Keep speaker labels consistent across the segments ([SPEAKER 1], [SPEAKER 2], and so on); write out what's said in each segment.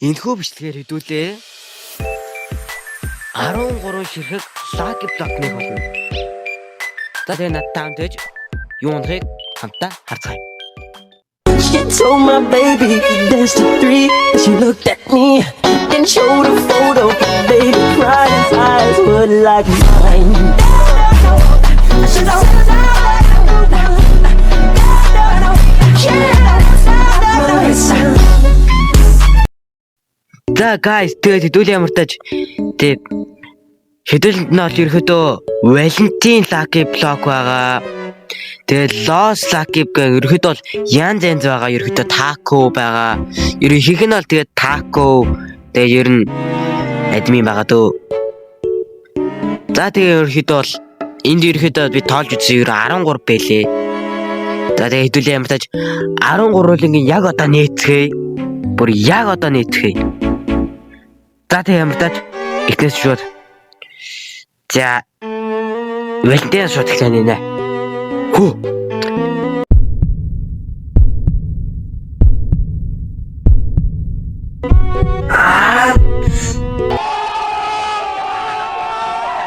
[SPEAKER 1] Энэхүү бичлэгээр хэдүүлээ 13 ширхэг lucky block нэх болно. За, тэгээ надтай хамт байж юу унахыг хамтдаа харцгаая.
[SPEAKER 2] She told my baby dance to three. She looked at me and showed a photo. Baby cried, his eyes were like mine.
[SPEAKER 1] За guys, тэгээд хэдүүлээ ямартаж тэгээд хэдүүлэнд нь бол ерөөдөө Valentine Lucky Block байгаа. Тэгээд Lost Lucky гэх ерөөдөө бол янз янз байгаа. Ерөөдөө Taco байгаа. Ер нь ихэнх нь бол тэгээд Taco, тэгээд ер нь admin байгаа дөө. За, тэгээд ерөөдөө бол энд ерөөдөө би тоолж үзсэн, ер 13 байлээ. За, тэгээд хэдүүлээ ямартаж 13-ын яг одоо нээцгээе. Бүр яг одоо нээцгээе. За, тэг ямар тач эхнээс шууд. За, Валентин шууд эхлэх нэ. Хүү. Аа.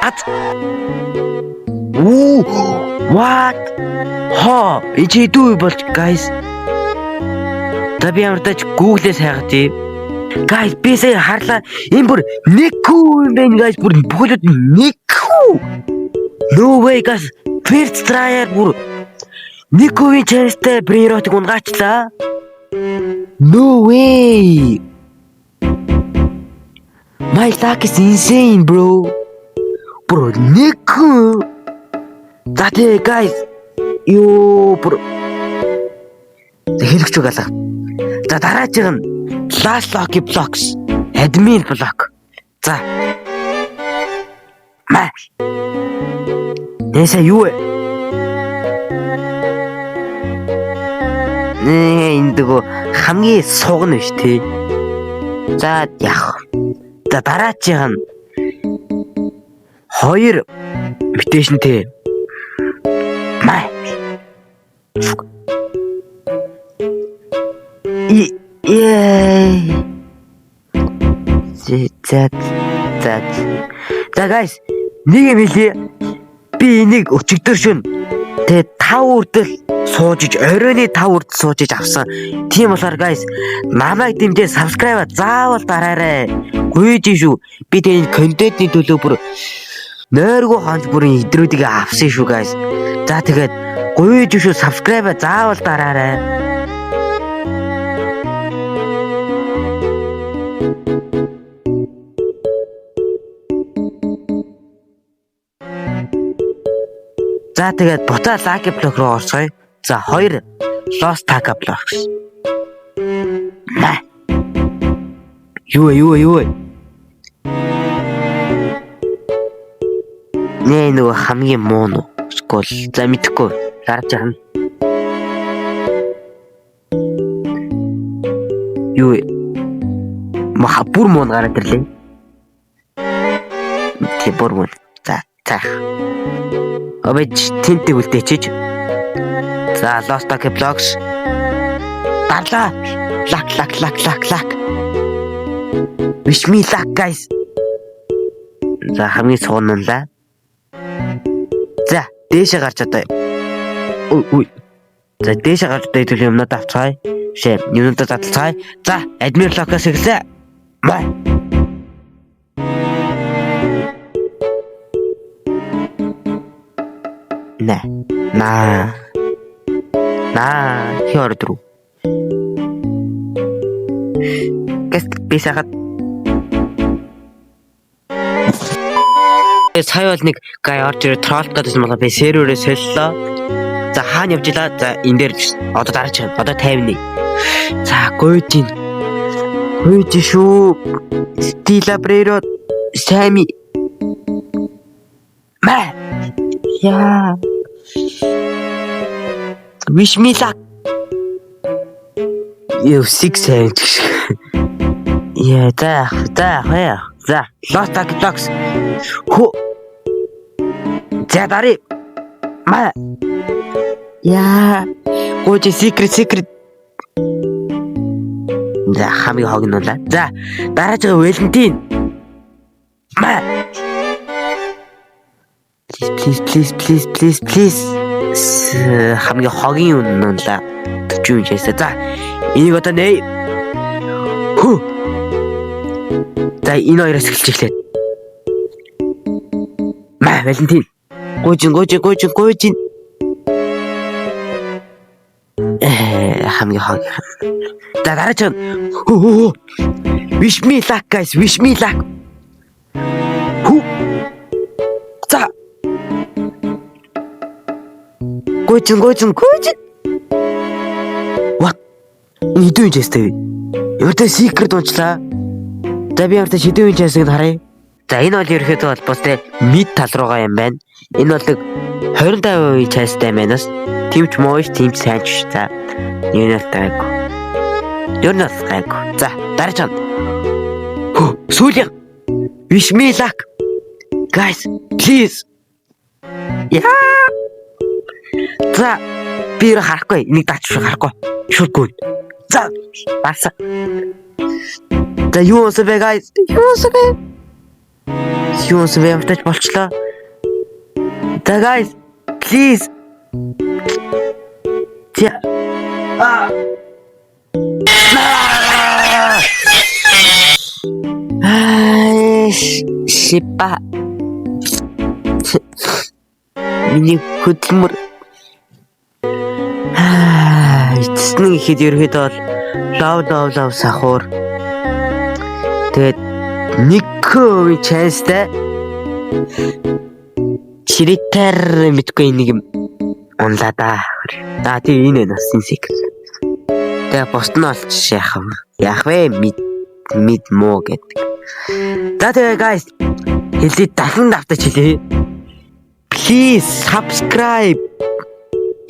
[SPEAKER 1] Ат. Уу, what? Хоо, энэ чи дүү болж, guys. За, би ямар тач Google-ээс хайгаад тий. Guys, би сая харлаа. Энэ бүр нэг хүү юм байна, guys. Бүр бүхэлд нэг хүү. No way, guys. First try-аар бүр нэг хүүгийн chance-тай brainrot-ыг унгаачлаа. No way. My luck is insane, bro. Бүр нэг хүү. За тий, guys. Йоо, бүр. За, хэлэгч үг алга. За, дараачих нь Last Lucky Blocks admin block. За. Маа. Нэсэ юу вэ? Нэ, энэ дэгөө хамгийн сугна биш тий. За, яах. За, дараачих нь хоёр mutation тэй. Маа. И Yay. За за за guys, нэг юм хэлье. Би энийг өчигдөр шөнө тэгээ 5 хүртэл сууж иж, оройны 5 хүртэл сууж иж авсан. Тийм болохоор, guys, намайг дэмжээ subscribe заавал дараарай. Гүйж шүү. Би тэгээ энэ контентын төлөө бүр нойргүй хонж бүрийн идрүүдийг авсан шүү, guys. За, тэгээд гүйж шүү, subscribe заавал дараарай. За, тэгээд буцаа Lucky Block руу орцгоё. За, хоёр Lost Taka Blocks. Маа. Юу вэ, юу вэ, юу вэ? Нэ, нөгөө хамгийн муу нь. Эсвэл за мэдэхгүй. Дарж яах нь. Юу вэ? Маха, бүр муу нь гараад ирлээ. Тэ, бүр муу. За, заах. Обэж тэнтэй үлдээчиж. За, Lost Lucky Blocks. Дарлаа. Luck, luck, luck, luck, luck. Wish me luck, guys. За, хамгийн суунлаа. За, дээшээ гарч одоо. Ой ой. За, дээшээ гарч одоо хэдүүл юмнууд авцгаая. Бишээ, юмнуудаа задлцгаая. За, admin block-оос эхэлсэн. Бай. Нэ. На. На, хин орд руу. Гэс би сахад сая бол нэг guy орж ирээ troll гэдсэн болоо би серверээ солилоо. За, хаана явж илаа? За, энэ дээр одоо дараач одоо 51. За, гойж ин. Гойж шүү. Steal a Brainrot Сами. Маа. Яа. Wish me luck. Юу 6 7 гэх. Яа, за за яах. За, Lost Lucky Blocks. Хөө. За, дари. Ма. Яа. Гооч secret secret. За, хамгийн хог нь унлаа. За, дараагийн Валентин. Ма. Please, please, please, please, please. Хамгийн хогийн үн унлаа. 40 chance. За, энийг одоо нэ. Хүү. За, энэ хоёроос эхэлж эхлэв. Ма, Валентин. Гүйжин, гүйжин, гүйжин, гүйжин. Хамгийн хог. За, дараач нь. Хөө хөө. Wish me luck, guys. Wish me luck. Хүү. За. Гүйжин, гүйжин, гүйжин. What? Энэ хэдэн chance тэй вэ? Ямар secret унчлаа. За, би ямар ч хэдэн chance ыг харъя. За, энэ бол ерөөхдөө бол бас тэ mid тал руугаа юм байна. Энэ бол нэг 25% chance тай юм байна бас. Тийм ч муу ш, тийм ч сайн ч ш. За. Энэ бол гайгүй. Ер нь бол гайгүй. За, дараач нь. Хөө, сүүлийн. Wish me luck. Guys, please. Яа. За, би ер харахгүй. Энийг даач харахгүй. Шууд гүйн. За, баса. За, юу унсан бэ, guys? Юу унсан бэ? Юу унсан бэ? Ямар тач болчлоо. За, guys, please. За. А. Аа. Аа, шипа. Миний хөдөлмөр. Аа, эцэст нь гэхэд ерөөхдөө бол лов лов лов сахуур. Тэгээд 1% chance тай чиритар мэдгүй нэг юм унлаа да. За, тий, энэ бас энэ secret. Тэгээ бусд нь олч яах юм. Яах вэ? Mid mid муу гэдэг. За, тэгээ, guys, хэлээ, дахин давтаж хэлье. Please subscribe.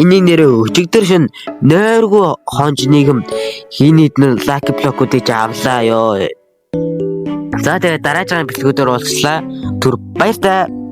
[SPEAKER 1] Энийг нэрээ өчигдөр шин нойргүй хонж нийгэм хиний эднэр lucky block-уудыг авлаа ёо. За, тэгээ дараагийн бичлэгүүдээр уулзлаа. Түр баяртай.